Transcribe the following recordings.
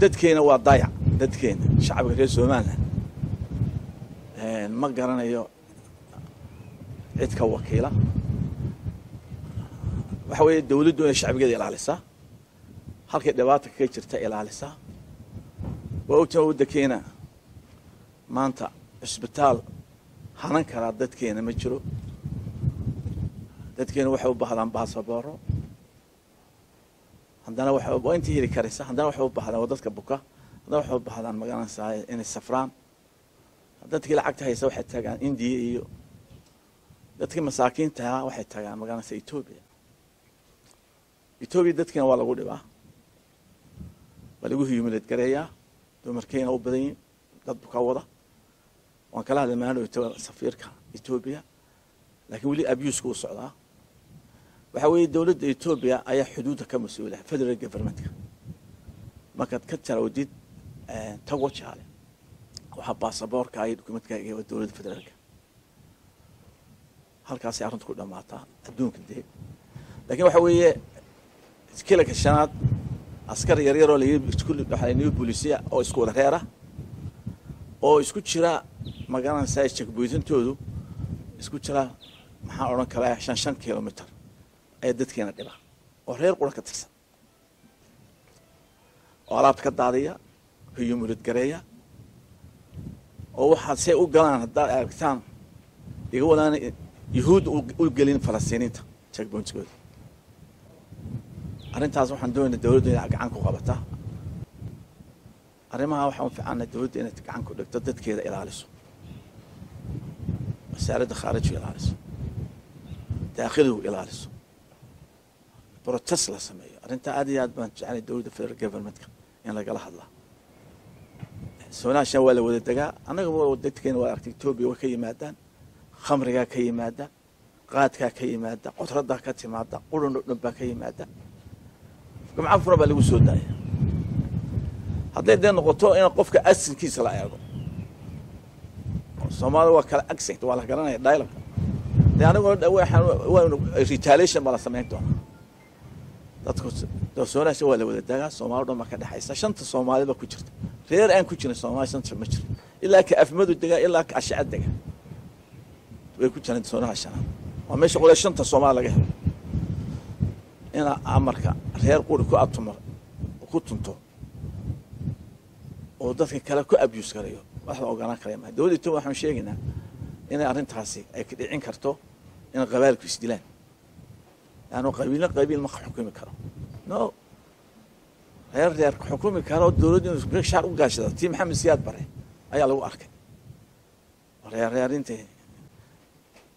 Dadkeena waa dayac, dadkeena shacabka reer Somaliland ma garanayo cid ka wakiila. Waxa weeye dawladdu inay shacbigeeda ilaalisaa, halkay dhibaata kaga jirta ilaalisaa. Waa ogtahay waddankeena maanta cisbitaal hanan karaa dadkeena ma jiro. Dadkeena waxay u baahdaan baasabooro, haddana waxa waa intii heli karaysa, haddana waxay u baahdaan waa dadka buka, haddana waxay u baahdaan magaranaysaa inay safraan. Dadkii lacagta haysa waxay tagaan Indiya, iyo dadkii masaakiintaha waxay tagaan magaranaysaa Etoobiya. Etoobiya dadkiina waa lagu dhibaa, waa lagu humiliate gareeyaa, dumarkeena u badan yihin dad buka wada. Waan kala hadlay maalin safiirka Etoobiya, laakiin weli abuse-ka u socdaa. Waxa weeye dowladda Etoobiya ayaa xuduudda ka mas-uula federal governmentka. Markaad ka tarawdid tago jaale, waxaa baasaboorka iyo dukumentkaaga waa dowladda federaalka, halkaasay arrintu ku dhammaataa adduunka dee. Laakiin waxa weeye kilanka shanaad askar yar yaroo waxaa new bolisia oo isku wada reera oo isku jira, magaranaysaa checkpointintoodu isku jira, maxaan odhan karaa 5 kilometer ayaa dadkeena dhiba, oo reer qura ka tirsan, oo alaabta ka daadiya, humiliate gareeya, oo waxaad say u galaan haddaad aragtaan iga wadaan Yuhuud u gelin Falastiiniinta checkpointkooda. Arrintaas waxaan doonayna dawladdu inay gacan ku qabataa arrimaha. Waxaan u fiicana dawladdu inay gacan ku dhigto, dadkeeda ilaaliso, wasaaradda khaarijiga ilaaliso, daakhiligu ilaaliso, protest la sameeyo. Arrintaa aad iyo aad baan jecelay dowladda federal governmentka in lagala hadlaa. Soonaashan waa la wada degaa, annaga dadkeena waa aragtay. Etoobiya way ka yimaadaan, khamrigaa ka yimaada, qaadkaa ka yimaada, qotradaa ka timaada, qurun oo dhan baa ka yimaada. Gamco furan baa lagu soo daaya. Hadday dee noqoto in qofka asalkiisa la eego, Soomaalida waa kala accent, waa la garanaya dialogue dee. Aniguna waxaan retaliation baa la samayn doonaa. Dadku soonaasha waa la wada degaa, Soomaali dhan baa ka dhexaysa, shanta Soomaali baa ku jirta. Reer aan ku jirin Soomaali shanta ma jiro, ilaa ka Afmadu degaa, ilaa ka Ashacad degaa way ku jiraan. Soonaha shanaad waa meesha qole shanta Soomaali laga helo. Ina amarka reer quri ku abtumar ku tunto oo dadka kale ku abuse garayo wax la ogolaan karaya maaha. Dowladda Etoobiya waxaan sheegaynaa inay arrintaasi ay ka dhicin karto in qabaalku isdilaan, laannu qabiilna qabiil ma xukumi karo, no reer reer xukumi karo. Dowladdu inuu shaar u gaashado tii Maxamed Siyaad Bare ayaa lagu arkay, reer reer intay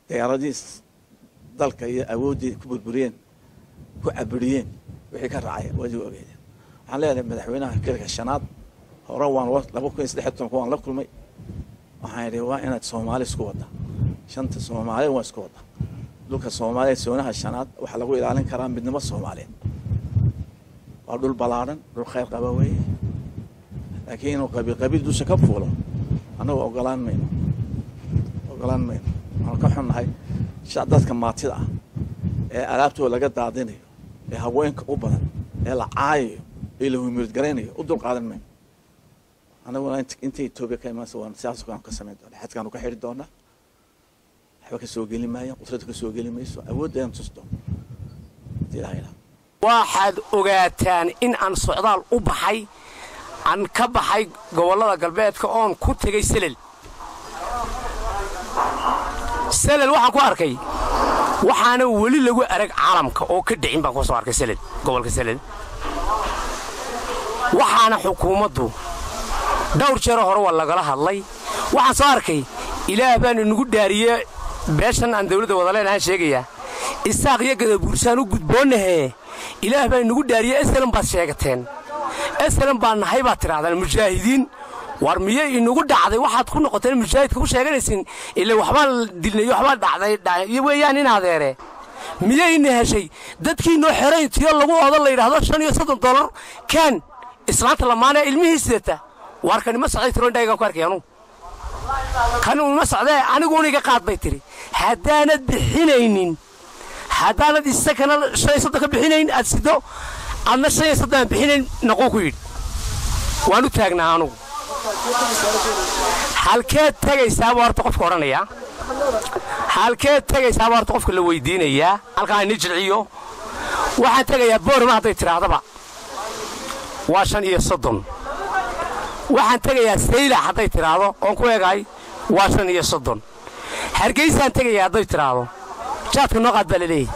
diyaaradii dalka iyo awooddii ku burburiyeen, ku cabiriyeen, wixii ka raacay waadi ogeedeen. Waxaan leeyahay madaxweynaha kilka shanaad hore waan 2013-ka waan la kulmay, waxaan idhi waa inaad Soomaali isku wadda, shanta Soomaali waa isku wadda. Dhulka Soomaaliya soonaha shanaad waxaa lagu ilaalin karaa midnimo Soomaaliyeed. Waa dhul ballaadhan, dhul khayr qaba weeye, laakiin inuu qabiil qabiil dusha ka fuulo annagu ogolaan mayno, ogolaan mayno. Waxaan ka xunnahay dadka maatida ah ee alaabtooda laga daadinayo, ee haweenka u badan, ee la caayayo, ee la humiliate garaynayo, u dul qaadan mayno. Annaguna intay Etoobiya ka imaansa waan sidaas aan ka samayn doona, xadkaanu ka xidhi doonaa, waxba ka soo geli maayo, qudrada ka soo geli mayso, awooddeedan tus doon hadii Ilaha ilaa. Waxaad ogaataan in aan socdaal u baxay, aan ka baxay gobollada galbeedka oon ku tegay Selel. Selel waxaan ku arkay waxaana weli lagu arag caalamka oo ka dhicin baan ku soo arkay Selel, gobolka Selel. Waxaana xukuumaddu dhowr jeero hore waa lagala hadlay. Waxaan soo arkay, Ilaah baanu nagu dhaariye, beeshan aan dawladda wada leenahaan sheegayaa, Isaaq iyo Gadabuursaan u gudboonnahee, Ilaah baa nagu dhaariye, SLM baad sheegateen, SLM baa nahay baad tidhahdaan, mujaahidiin. War miyay inagu dhacday waxaad ku noqoteen mujaahidka ku sheeganaysin? Ila waxbaan dilnay, waxbaa dhacday iyo weeyaan in adeere miyayna heshay dadkiinoo xerayntiyo lagu oodo la yidhaahdo $35 kaan islaanta lamaanee ilmihii sidata. Waar kani ma socday tiro, indhaygaan ku arkay anugu, kan uma socdee, aniguun iga qaad bay tidhi. Haddaanad bixinaynin, haddaanad isakana 35 ka bixinayn aad sido, adna 35 aan bixinayn naquu ku yidhi. Waan u taagnaa anugu. Halkeed tegaysaabuu horta qofka odhanayaa, halkeed tegaysaabuu horta qofka la weydiinayaa. Halkaan ini jilciyo, waxaan tegayaa Boorama hadday tidhaahdaba waa 35. Waxaan tegayaa Saylac hadday tidhaahdo oon ku eegahay waa 35. Hargeysaan tegayaa hadday tidhaahdo, jaadka noo qaad baa la leeyahay.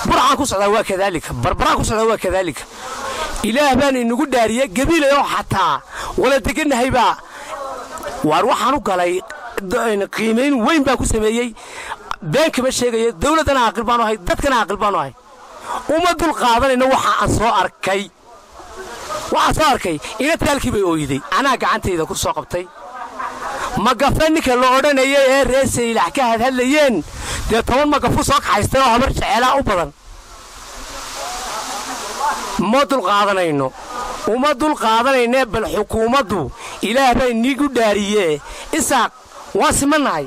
Burcaan ku socdaa waa kadaalika, Barbaraan ku socdaa waa kadaalika. Ilaah baan inagu dhaariye, Gabiilayoo xataa wala degannahay baa waar waxaan u galay qiimayn weyn baan ku sameeyey. Been kama sheegayo, dawladdana aqil baanu ahay, dadkana aqil baanu ahay. Uma dul qaadanayno waxa aan soo arkay. Waxaan soo arkay inataalkii bay ooyiday, anaa gacantayda ku soo qabtay. Magafe ninka la odhanayay ee reer Saylax ka hadhadlayeen dee 10 magafu soo kaxaystay oo Habar Jeceelaa u badan. Ma dul qaadanayno, uma dul qaadanaynee. Bal xukuumaddu, Ilaah baa iniigu dhaariyee, Isaaq waan simannahay.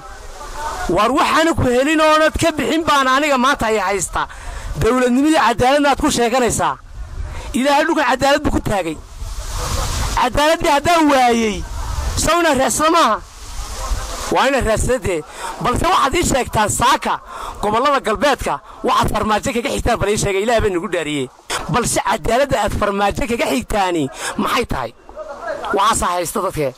Waar waxaana ku helin oonad ka bixin baan aniga maanta ay haysta. Dawladnimadii cadaaladna aad ku sheeganaysaa, Ilaahay dhulkan cadaalad buu ku taagay. Cadaaladdii haddaan waayey, saw inaan raadsada maaha? Waa inaan raadsadadee. Balse waxaad ii sheegtaan saaka gobollada galbeedka waxaad Farmaajo kaga xigtaan, bal ii sheega, Ilaah baa nagu dhaariyey. Balse cadaaladda aad Farmaajo kaga xigtaani maxay tahay? Waxaasaa haysta dadkee.